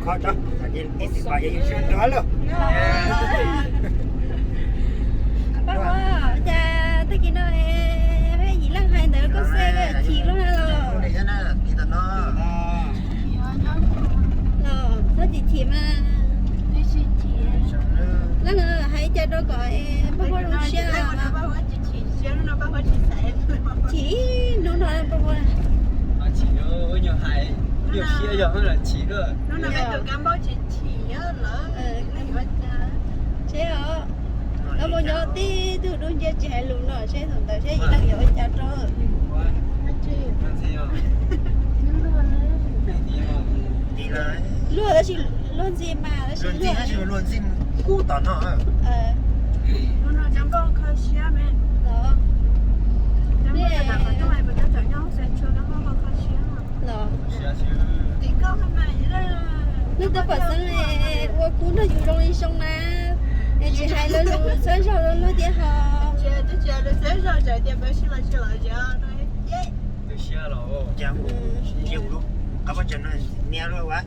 Kho tso, ib txhia pom yus sawv ntxov lawm. Pab Huab, cas tag kis no peb yim leej hais ntawd koj xav chim lub na los? Los txhob chim chim mas. Leej hais cas rau kom Pab Huab zoo siab. Chim ib hnub no Pab Huab. Seb os, Pab Huab nyob tib tug dub nciab tsis hais lus no seb thaum ntawd seb yim leej yuav ua cas rau. Luag tab sis luag ntxhi mas tab sis luag ntxhi kub tom no. Los, leej twg pom xeeb ua kub nrog yus zoo li zoo na, es tsis hais lawv lus txhawb zog luag thiab ho. Cas ntsia kuv lub qab pob tsav no nias luaj ua.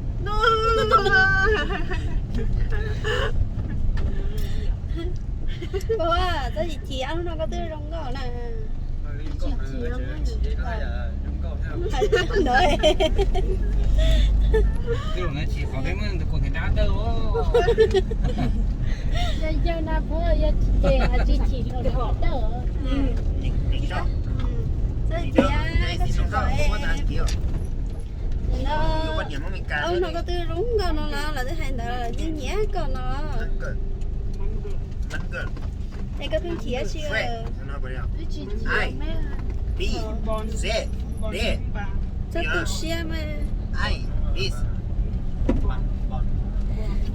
Pab Huab, txhob chim chim, ob hnub no koj twb zoo nkauj na. Hais ntawd. Yog yawg na puas yog tsis ces tsis chim rau dawb. Txhob chim, koj tsis pom es. Ob hnub no koj twb zoo nkauj no los lawv twb hais ntawd lawv twb nyiam koj no. Es koj pheej chim tsi? Txhob tu siab mas.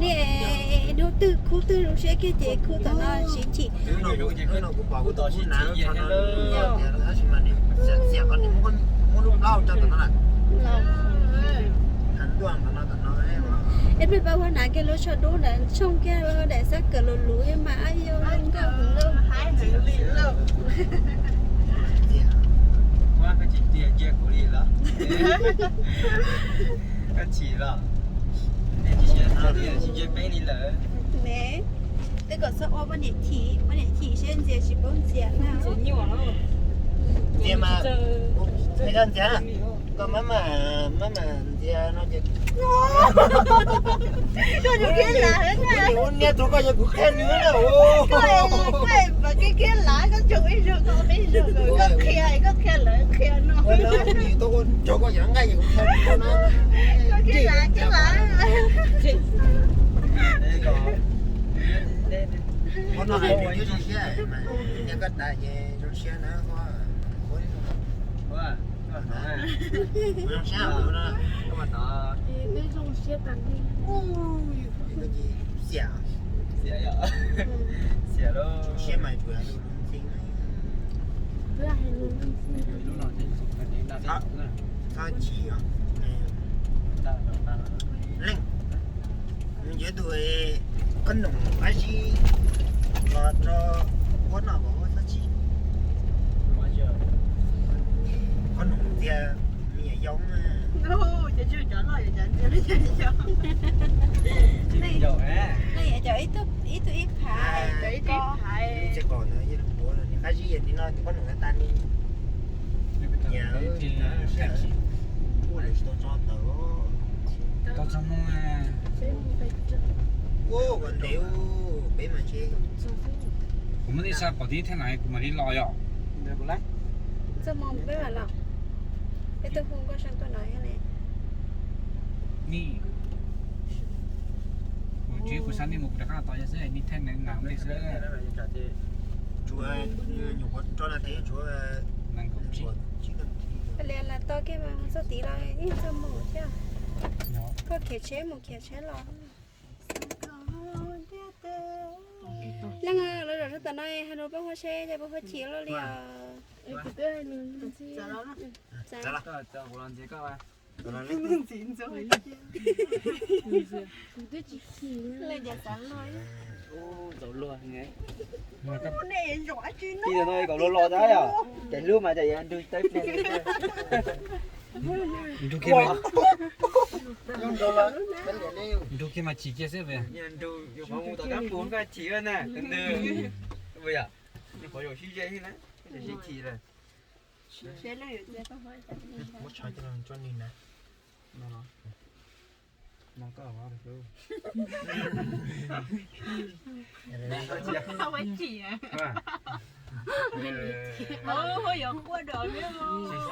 Niam, hnub twg khub twg zoo siab kiag ces khub tom no tsis chim. Es peb Pab Huab hnav kiag lub tsho dub ntawd tshooj kiag daim xab kawm lus lus mas ab yog nkauj heev lauj. Koj chim los? Koj chim los? Tsis ntsia peb li lawm. Ne, twb kom txhob ua poj niam chim, poj niam chim seb ntxias tsis paub ntxias na. Ntxias mas, ntxias, koj maj mam, maj mam ntxias no ces ua niag tug koj yog kuv qhia nws na. Koj khiav ib zaug, koj ib zaug, koj qhia, koj qhia lawv qhia no. Tau ua nrog koj yam nqaij kuv qhia nws na. Koj khiav ib zaug. Ua no hais nws twb zoo siab mas, niag koj tas ces zoo siab na. Zoo siab, zoo siab tas li. Xiam, xiam lauj. Zoo siab mas tsuas yog lub ntxhi. Txhob chim os. Leej, nws yog tus koj noom qab zib los rau Huab noj kom Huab txhob chim. Koj noom tias me nyuam yaus na. Leej yog cov ib tug ib phav, txiv qaum ntawd yog nws qab zib, yog li no tus koj noom tas li. Nyiam, ua lawv tsis tau tso tawm. Tau txog moo. Ua kom ntev, peb mas ntshe. Kuv muab nej xa pom tib thaj na kuv mam li los yom. Txog moo peb mam los. Peb tuaj hu nkauj Seej tuaj no thiab ne. Ni, kuv tsis, kuv xa nej mus kuv rov qab tos yog xwb, nej thaj nees nas li xwb. Tsuav nyuam qhuav rau na tes tsuav nees nkaum tsib. Li las tau kiag mas txog tid los yeej txog mus thiab. Koj khiav tsheb mus khiav tsheb los. Leej, lawv zaum rau tom no hais rau Paj Huab seb Paj Huab chim luaj li os. Txav los. Ntxim ntxuav. Ntxim ntxuav. Ntxim ntxuav. Tij no kaum los los tab yom, ces hlub mas ces yuav nrug tawb pliag li. Nrug kiag mas chim kiag xwb. Nrug qhov mus tom kab pus koj chim na. Ua yom, qhov yuav sib ze na, sib chim lawm. Muab tshais coj los tso nws na. No, no koj. Tsis txhob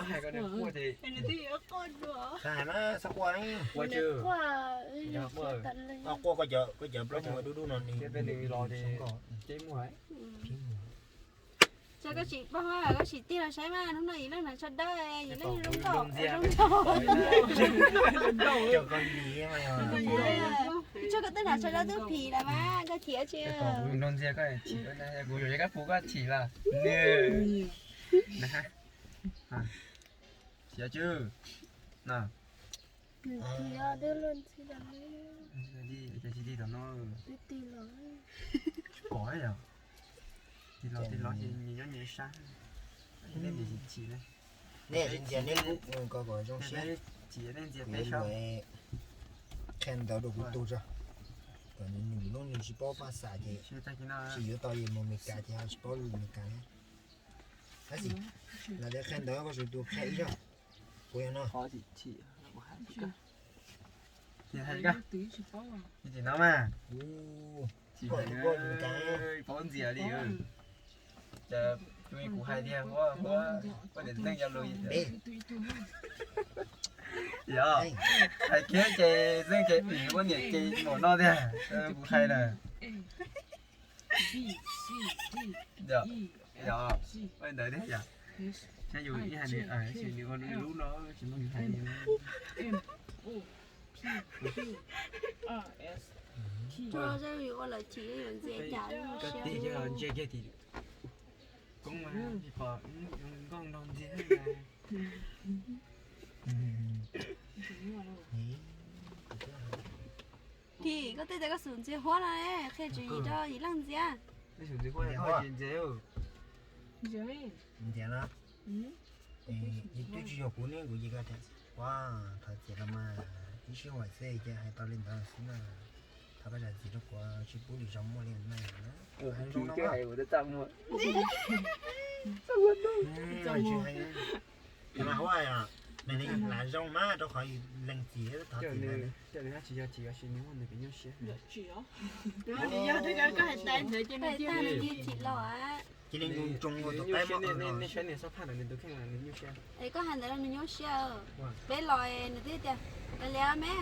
hais koj niag quaj ces. Txhob hais mas txhob quaj. Quaj, quaj koj cov plaub hau dub dub no ni. Ces muaj. Tso koj tsis paub, koj sim tig los saib mas hnub no yim leej hnav tsho dawb, yim leej zoo nkauj, zoo nkauj. Tso koj twb hnav tsho dawb twb phim lawm mas koj chim tsis. Kuv nrog ntxias koj chim, kuv yuav kab pus koj chim los. Chim tsis. Tig tom no. Tsis pom yom. Tig los tig los ces nyias nyob nyias sab. Nej ntxias nej lub ko kom zoo siab. Kuv yuav qhia ntawv rau kuv tus tso, kom nws lub nws tsis paub paj xav ces tsis yuav tau yus mus Meskas ces ho tsis paub lus Meskas na. Tab sis los tias qhia ntawv koj tus qhia ib zaug. Kuv yog no. Tim no mas. Paub ntxias li. Cas kuv hais tias huab huab, huab niam txeej yog lus. Yog, hais kiag ces txeej ces huab niam ces npaum no tiag. Kuv hais lawm. Yog, yog, ua ntawd thiab yom. Saib yus ib hais nws, tab sis nws ua nws lub no tsis muaj nws hais. Tso yus ua lawv chim yuav ntxias cas. Koj tig ntsia kiag tim koob mas tsis pom nkauj nrog ntxias. Tim koj tej tias koj xub ntxias huab no, qhia tswv yim rau yim leej ntxias. Ntxias no. Twb tsis yog kuv ne, kuv ces koj thov txiav los mas ib sij hawm xwb ces hais tau li ntawd xwb na. Thov koj zam txim rau kuv tsis pub lwm zaus muaj li na. Mas huab, nws li lam zoo mas rau qhov lees txim thov txim ntawd. Coj nws hab tsis yog txim, tab sis nws muaj nws kev nyuaj siab. Yog koj hais tas ntawd ces nws cia li chim los. Cia li ntsoo ntsoo ua tus qaib mog. Nej saib nws xob phaj ntawd nws tus kheej mas nws nyuaj siab. Es koj hais ntawd los nws nyuaj siab. Peb los nws twb tias, kav liam me,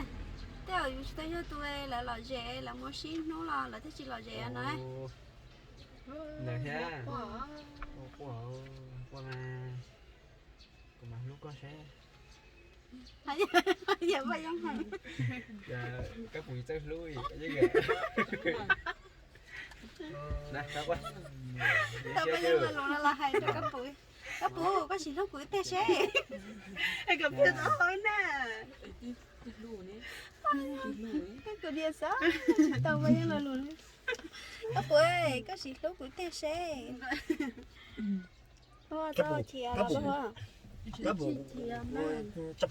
tej zaum yus tsis tau yog tus lawv lom zem lawv mus sib hnub los lawv thiaj tsis lom zem no. Ntawd thiab. Quaj, quaj mas, kuv mas hlub koj seb. Yog Paj Yeeb hais. Koj puas txawj hlub yeej. Tau Paj Yeeb lus no los hais rau koj puas, koj puas, koj sim hlub kuv tiag seb. Es kom piav tau hauv na. Koj diam xav tau Paj Yeeb lus no. Koj puas, koj sim hlub kuv tiag seb. Koj puas, koj puas, koj puas,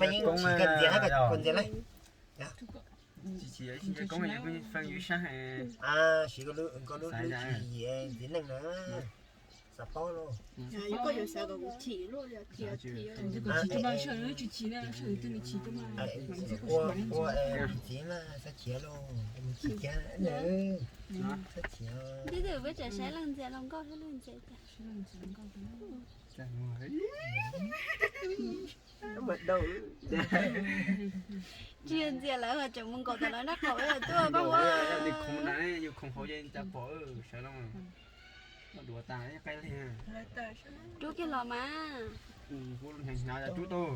Paj Yeeb chim koj ntxias hab koj ntxias lawm. Tsis chim, koj feem yus sab. Siv koj lub tswv yim ntxiv neej na. Xav paub lauj. Ua ua txiv mas xav chim lauj, mus chim kiag na. Xav chim. Tib tug peb tseem saib leej ntxias hluas nkauj thiab leej ntxias cas. Tsis yog ntxias lawv tseem mus nkaum tom lawv nraub qaum tuaj koj ua. Yus khoov hauv ces cas pom sawv los. Duav tas qe li. Rub kiag los mas. Kuv hnyav hnyav rub tau.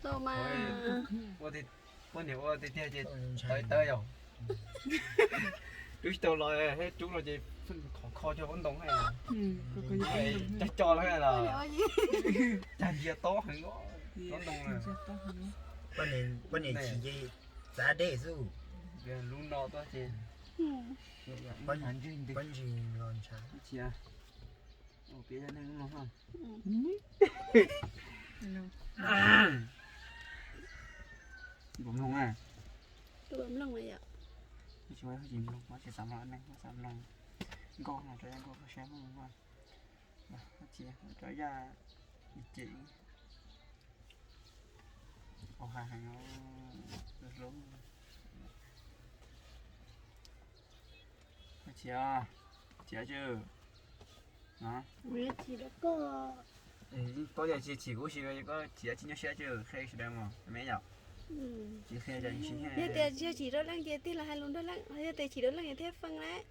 Tau mas. Ua niam ua tiag tiag ces tawv tawv yom. Rub tsis tau los, rub los ces khov kho cog ua ntoo. Cog cog los los. Cag ntsia tob heev, tob ntoo na. Poj niam chim ces txav dej xwb. Lub no tuaj ces pob ntseg los ntshav. Mloog, mloog, tsis xav mloog neeg, xav mloog nkauj no, rau nkauj saib, rau yaj cem. Au, hais heev, hlub. Chim, chim tsis? Paub tias tsis chim kuv si, koj chim tsis nyuaj siab ces qhia sawv daws mos me yom. Tsis qhia ces tsis, yog tias tsis yog chim rau leej ces tig los hais lus nrog leej, yog tias chim rau leej ces thiaj feem lawm.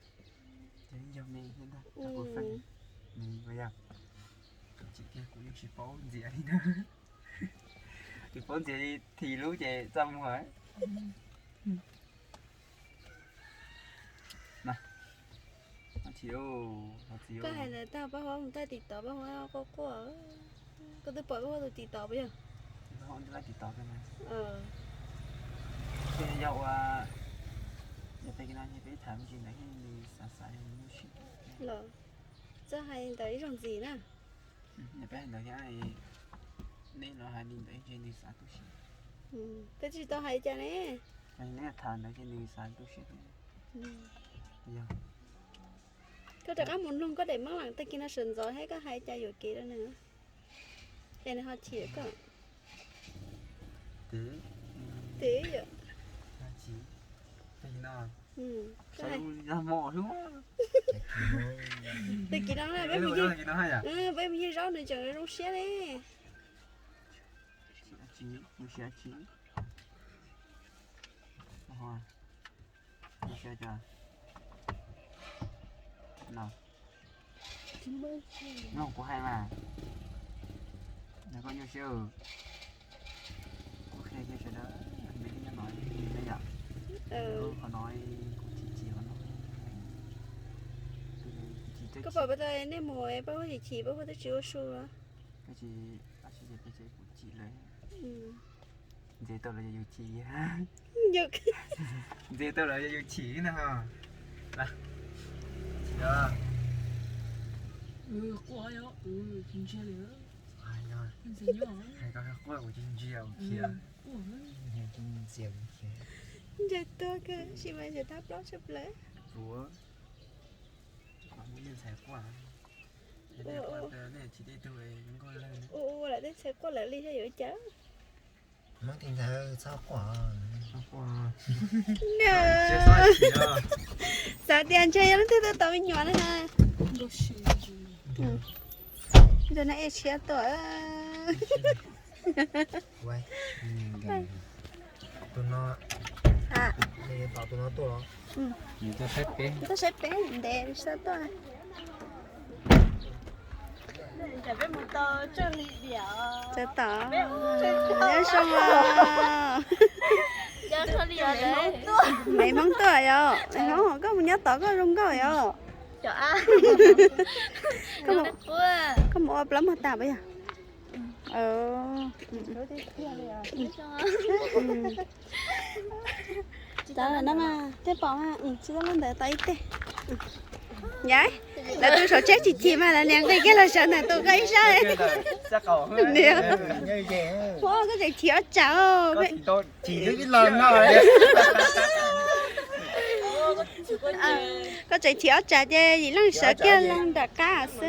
Ces yog me thiab ntag, kuv feem me yog. Chim tiag kuv yeej tsis paub ntxias li na. Tsis paub ntxias li, thim lub ces txaj muag. Koj hais ntawd tag, Paj Huab mus tag tim tod, Paj Huab quaj quaj. Koj twb pom Paj Huab tus tim tod puas yog? Tim tod. Yog ua, yog peb no peb tham me ntsis ntawd thiab nws xav xav nws lub siab. Los txawj hais ntawd ib zaug ntxiv na. Peb hais ntawd thiab, nej no hais li ntawd ib ntsis nws xav tu siab. Koj tsis tau hais cas ne. Neb tham ntawd ces nws xav tu siab thiab. Yog koj rov qab mus mloog koj daim Hmoob Leej tag kis no sawv ntxov thiab koj hais cas yuam kev rau nws, es nws ho chim koj. Twb yog. Tag kis no peb mus ywg zaub nws tseem zoo siab li. Mloog kuv hais mas, koj nyuaj siab. Kuv qhia kiag sawv daws me tub nyob no, yom, qhov no kuv chim chim qhov no. Koj pom puas tau nej mus Paj Huab chim chim, Paj Huab twb tsis ua su los? Peb tsis, peb tsis, kuv chim lawm. Ntxias tau lawv yog yus chim. Ntxias tau lawv yog yus chim na. Quaj, tsis ntsia li. Hais koj quaj kuv tsis ntsia thiab. Ntsia tuag kawg, sis mas ntsia tab plaub tshaj plaws. Ua, ua lawm tej ntxhais quaj lawm li thiab yuav ua cas. Hmoob tib ntxhais txhob quaj. Xav tias ntshe yog leej twg tuaj tos me nyuam na. Ntawm no es tshiab tuaj. Tus no, tus no tuaj los? Tuaj saib peb ntev tsis tau tuaj. Txawm tom, nyob zoo os. Maiv Hmoob tuaj yom, Maiv Hmoob koj mus nyob tod koj zoo nkauj yom. Koj mus ua plaub mog tas puas yog? Tau lawm na mas, tej pom mas tsis tau loj ntawd tau ib teg. Yai, lawv tus saum tsheb tsis chim mas lawv niam nqis kiag los sawv ntawm tus koj ib sab. Koj tseem chim ob tsam. Koj tseem chim ob tsam ces yim leej sawv kiag loo nram qab xwb.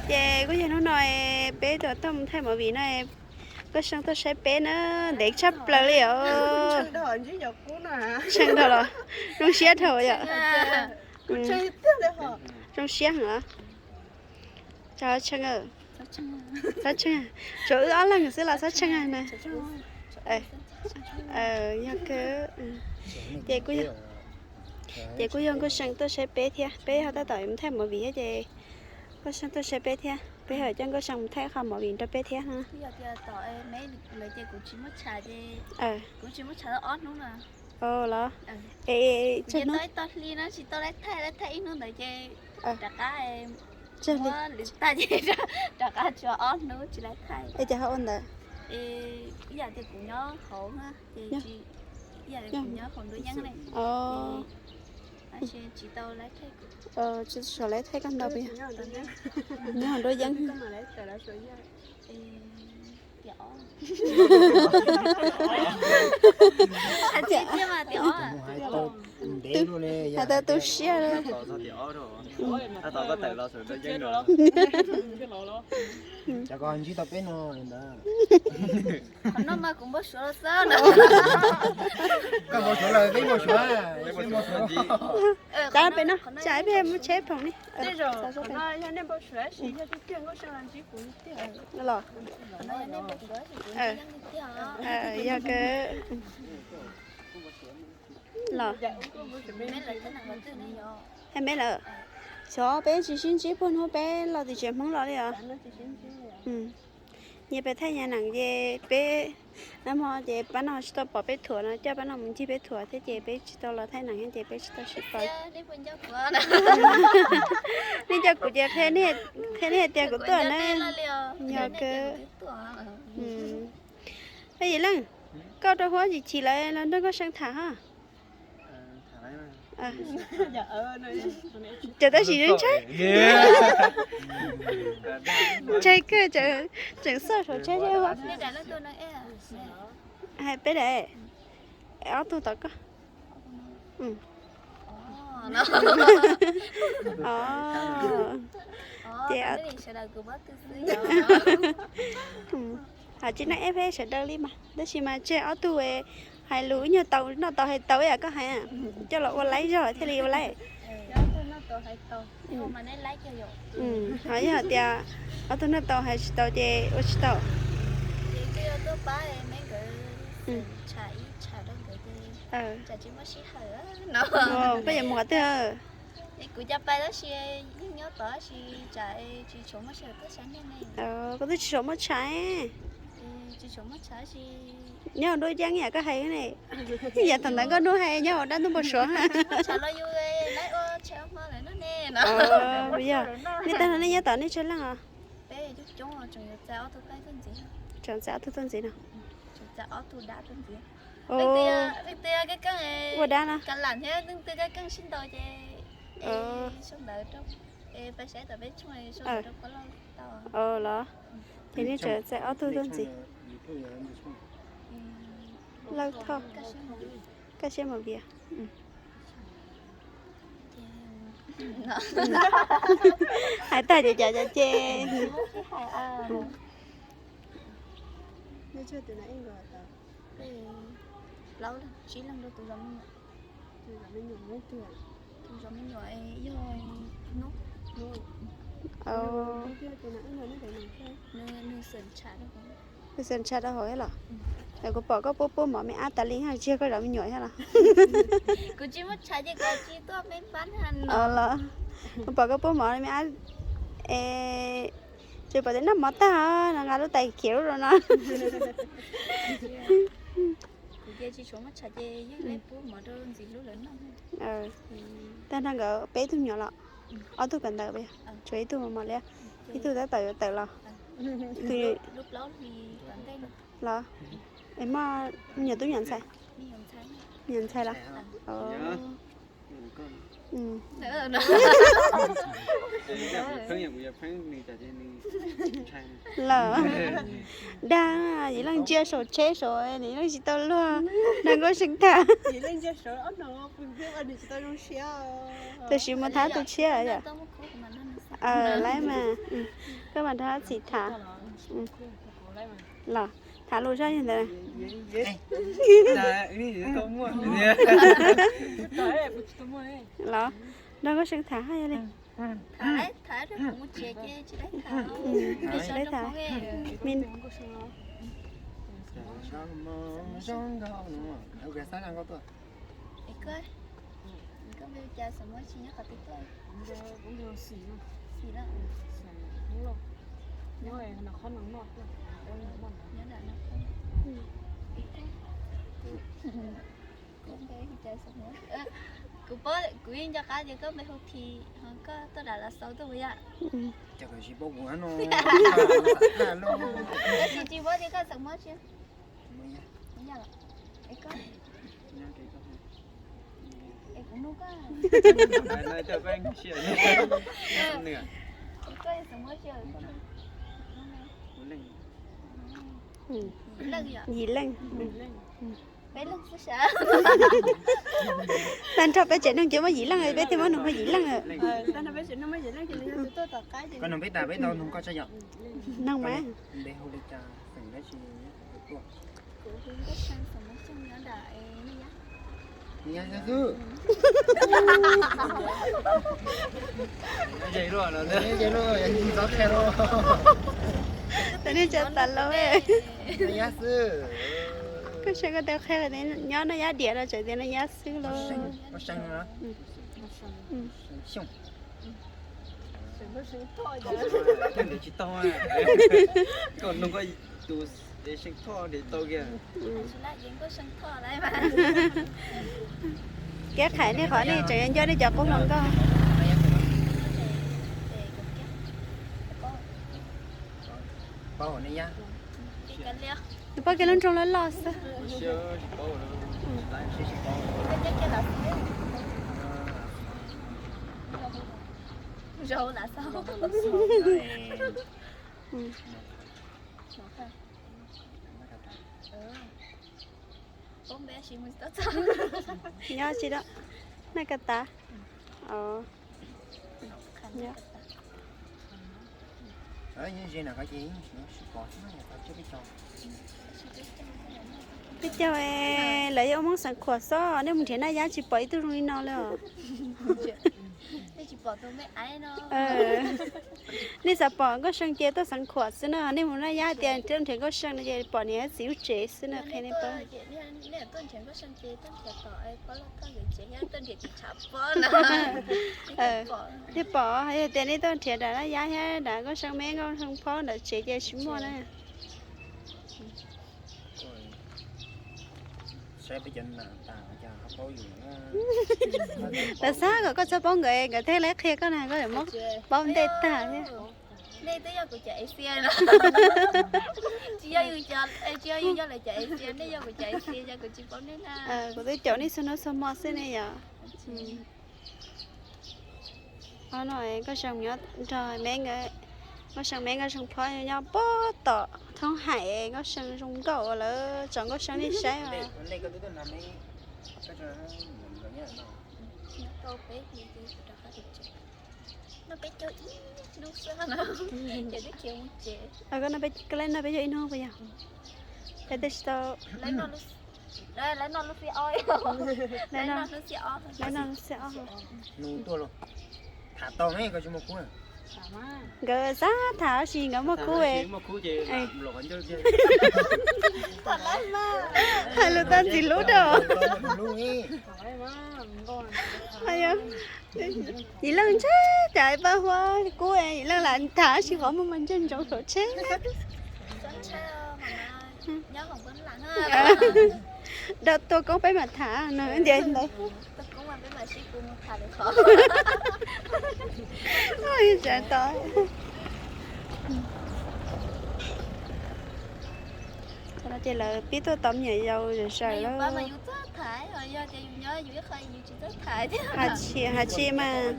Ces kuj yog hnub no peb tuaj mus thaij movie no, Nkauj See tuaj saib peb na, ntev tshaj plaws li os. Tshee dhau los zoo siab dhau yom. Zoo siab heev los. Tso Tshee, Txhob Tshee, tsuas wb ob leeg xwb los Txhob Tshee na. Yog kawg. Ces kuj yog, ces kuj yog Nkauj See tuaj saib peb thiab, peb ho tab tom mus thaij movie thiab ces Nkauj See tuaj saib peb thiab, peb ho coj Nkauj See mus thaij qhov movie rau peb thiab na. Los, es, tsis tau hli no, tsis tau laib thaij, laib thaij ib hnub ntawd ces rov qab Tag ces rov qab tshuav ob hnub tsis laiv thaij. Es cas ho ua ntawd? Ib yam tias kuv nyob hauv na, ces ib yam tias kuv nyob hauv nruab yeeb ne, tsis tau laiv thaij kuv. Tsis tau laiv thaij koj ntau puas yog? Nyob hauv nruab yeeb. Hais tau tu siab. Cov ko ntsib tau peb no ntawd. Qhov no mas kuv npau suav los xwb na. Koj npau suav los peb npau suav. Tab pem no tsam peb mus tsheb phoom ni. Los. Yog kawg. Los. Hais me lawm. Xyov peb tsis sib ntsib puag hnub peb los tim tsev Hmoob los li os. Nyias pem thaij nyias neem ces peb nag hmo ces pab no tsis tau pom peb thuam no coj pab no mus ncig peb thuam thiab ces peb tsis tau los thaij neem thiab ces peb tsis tau sib pom. Nej nco kuv ces qhia nej hais tias kuv tuaj na. Yog kawg. Yim Leej, koj rau huab chim chim lawm los nrog koj seev tham ho. Ces tab sis ntshai, ntshai kawg, tseem xauj saum tsheb. Hais peb daim, ob tug tom koj. Ces hais tsis neej eb peb sawv daws li mas tab sis mas tseg ob tug hais lus ib nyuag tau noj tau hais tau ib yam koj hais, coj los ua laib zog thiaj li ua laib. Ho yog hais tias ob tug noj tau hais tsis tau ces ua tsis tau. Koj yuav mus qhov twg? Koj twb tsis tshua muaj tshais. Nyob hauv nruab yeeb yam koj hais ne, yam thaum ntawd nkauj hnub hais nyob hauv dab ntub npau suav. Yog, nej tag no nej nyob tom nej tsawg leej os? Tseem txais ob tug tuaj ntxiv no. Ua dab no. Los, ces nej tseem txais ob tug tuaj ntxiv. Lawv thoj, kaj siab mus vias. Hais tag ces cas cas ces. Tus xeem ntshav rau hauv thiab los? Kuv pom koj pub pub mov me ab tas li, tsis yog koj zov me nyuam thiab los? Los, kuv pom koj pub mov me ab es tsis pom tias noj mov tag no nqa lub tais khiav lub rau no. Tag nrho nkawd peb tug me nyuam los? Ob tug kawm ntawv, tshuav ib tug mos mos li, ib tug tab tom yuav tawm los. Los, es muaj me nyuam tub nyuam ntxhais? Me nyuam ntxhais los? Lawm, dag, Yim Leej ntsia saum tsheb saud, Yim Leej tsis tau luag, dag nkauj seev tham. Tam sim mus tham tus tshiab yom. Laiv mas, koj mam nrog txhim tham. Los, tham lus zoj yog ntawd. Los, nrog nkauj seev tham haj yog li. Kuv paub, kuv yeej nco qab tias koj npe hu Thi, ho koj tuaj dam Lav Xaus tuaj puas yog? Tab sis tsis paub tias koj xeem Hmoob tsi. Es koj, es kuv nug koj, koj xeem Hmoob tsi? Yim Leej yom? Yim Leej. Peb leeg xwb sav. Tag nrho peb tsev neeg ces muaj yim leej, peb thiaj muab nug hu Yim Leej lawm. Koj nug peb tas peb tau nug koj tso yom. Nug mas. Npe hu li cas, xeem dab tsi, tuaj? Kuv hu Nkauj See, xeem Xyooj, nyob nram Naj Yab. Naj Yab xwb. Tau nej tsa tas lauj. Naj Yab xwb. Nkauj See koj tau qhia nyob Naj Yab diam no tseem tias Naj Yab xwb lauj. Nkauj See no. Xyooj. Tsis tau, koj nug koj tus See Thoj ntes tau kiag. Kiab Qhais nej qhov nej tseem nco nej cov qub hluas nkauj. Nws paub kiag lub nroog loj loj xwb. Nyob tsis dab, Naj Kas Tas. Peb caug, lawv yog ua Hmoob xeev Khuam xwb, nej mus nrhiav Naj Yab tsis pom ib tug zoo li no li os. Nej xav pom Nkauj See ces tuaj xeev Khuam xwb na, nej mus Naj Yab tias tuaj nrhiav Nkauj See no ces pom niam txiv lub tsev xwb na, qhia nej paub. Thiaj pom, yog tias nej tuaj nrhiav nram Naj Yab thiab nram Nkauj See me Nkauj See phob ntawm tsev ces tsis muaj na. Lawv xav kom koj txhob paub nkawd, nkawd thiaj li qhia koj na, koj yuav muab paub ntej tag thiab. Nej twb yog kuv cov ev xias no. Tsis yog yus, tsis yog yus yog lawv cov ev xias, nej yog kuv cov ev xias, yog kuv tsis paub nej na. Kuv twb caum nej txhua hnub txhua hmo xwb ne yom. Ob no Nkauj See nyob nrog me, Nkauj See me Nkauj See phob nyob puag tom thoob haim, Nkauj See zoo nkauj lawv tso Nkauj See nej saib os. Koj noj peb caug ib hnub puas yog? Peb tsis tau, lawv noj lub xia ob. Nkawd xav tham tab sis nkawd muaj khub. Hais lus tau ntxim hlub rau. Yim Leej ntshe cas pab huab kub, Yim Leej lam tham tab sis qhov muag mas ntseg ntsoov saum tsheb. Rau tua koob peb mam tham no ntias ntawd. Tsa to. Ces lawv pib tuaj tom me nyuam yaus zawm zawm lawm. Has tsis, has tsis mas.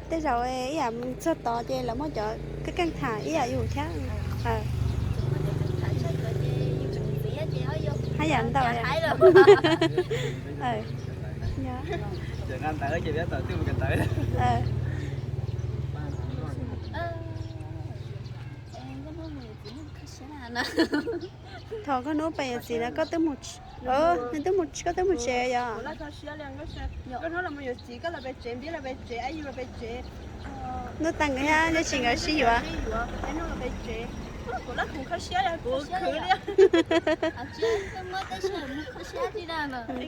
Tej zaum ib yam txog tod ces lawv muab cov keej keej tham ib yam yus thiab. Haj yam ntau. Thaum koj hnub pem yawm txiv na koj twb mus, nws twb mus, koj twb mus tsev yom? Hnub tag nkawd thiab nyob tsis nkawd sib yuav. Kuv laj khoom kho siab, kuv khwv li.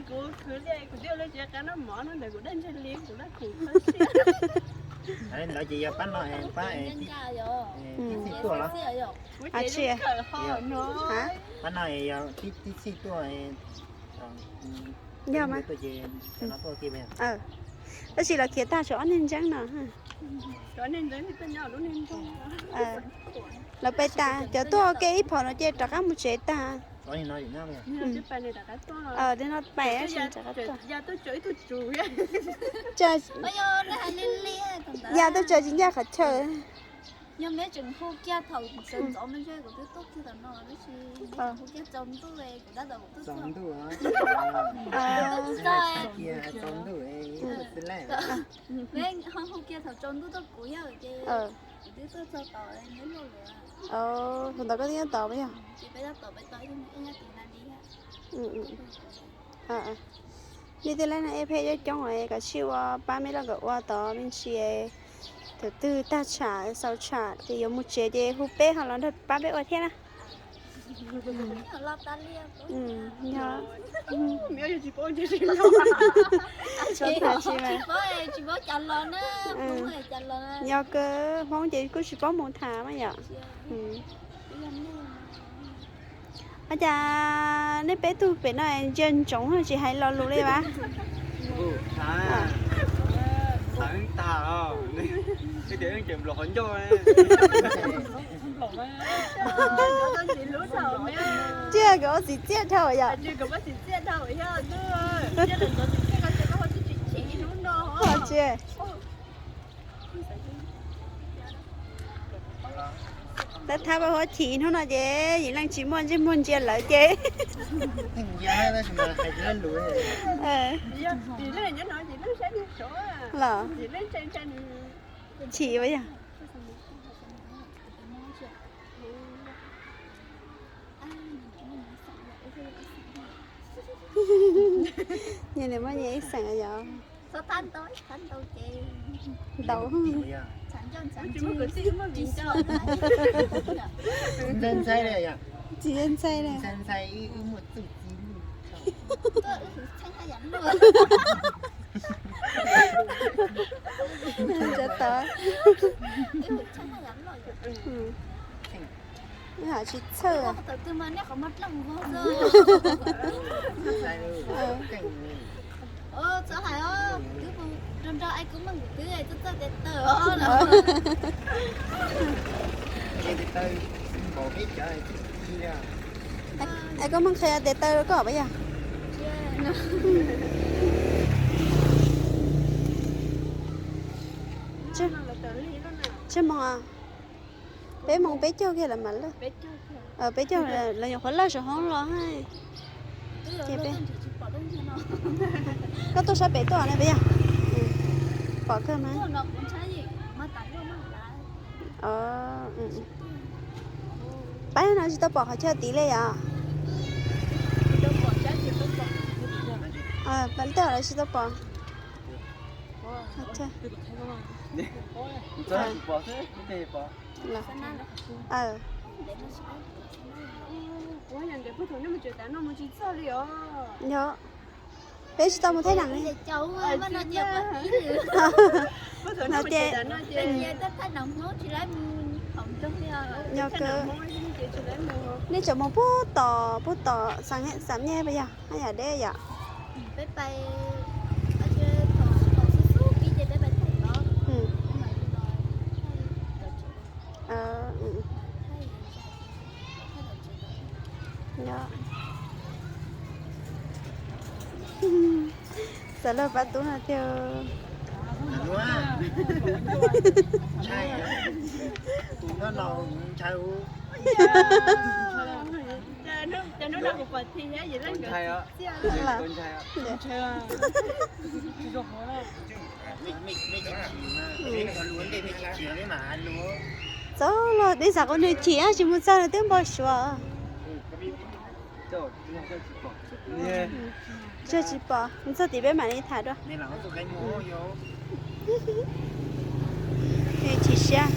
Kuv khwv li, kuv twb ua lub tsev qab noj mov no ntawm kuv daj ntseg li, kuv laj khoom kho siab. Ntawd ces yog pab no, pab tib txhij tuaj los? Pab no yog tib txhij tuaj. Yog mas. Tab sis los khiav tag tshuav ob niag ntseeb no. Lawv pais tas, cov tuaj ua ke ib phom no ces rov qab mus tsev tag. Li no pais, rov qab tuaj. Ya tuaj tso tsis ncaj qhov chaw. Thaum ntawd koj twb nyob tod puas yog? Nej twb laib no ej pheej coob coob es kom sij ua pab meb loj nkawd ua tod me ntsis. Thaum twg tag tsham xaus tsham ces yuav mus tsev ces hu peb ho los nrog pab peb ua thiab na. Yog kawg Hmoob ces kuj tsis paub mus tham mas yom. Ua cas nej peb tug pem no ntsia ntsoov tsis hais lo lus li vas? Tiag, kawm ua txiv txiaj dhau yom. Tab thab pab huab chim hnub no ces Yim Leej tsis muaj ntsej muag ntsia lawv ces. Los, chim ua yog. Nyias niam muaj nyias ib xeem yom. Ntau. Tsis ntshai li. Tsis txhawj. Es koj muab qhia tes taw rau koj puas yog? Tsawg moos? Peb moos peb caug kiag lawm mas lawm. Peb caug lawm nyuam qhuav lawj saum hoob los. Ces peb, koj tuaj sab pem tuaj ne puas yog? Pom kawg mas. Pab no tsis tau pom qhov chaw tid li yom? Pab tej lawv tsis tau pom. Yog, peb tsis tau mus thaij neem li. No ces, yog kawg, nej tseem mus puag tom, puag tom Xam Nyej puas yog? Haj yam deb yom. Xav lawv pab tub no thiab. Txog los dej xav qhov nws chim tsis mus txog nws twb npau suav. Tsis pom, mus txog tim peb mam li tham dua. Chim siab.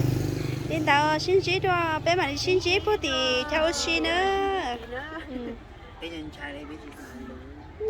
Li ntawd sib ntsib dua, peb mam li sib ntsib puag tim chaw ua si nawb.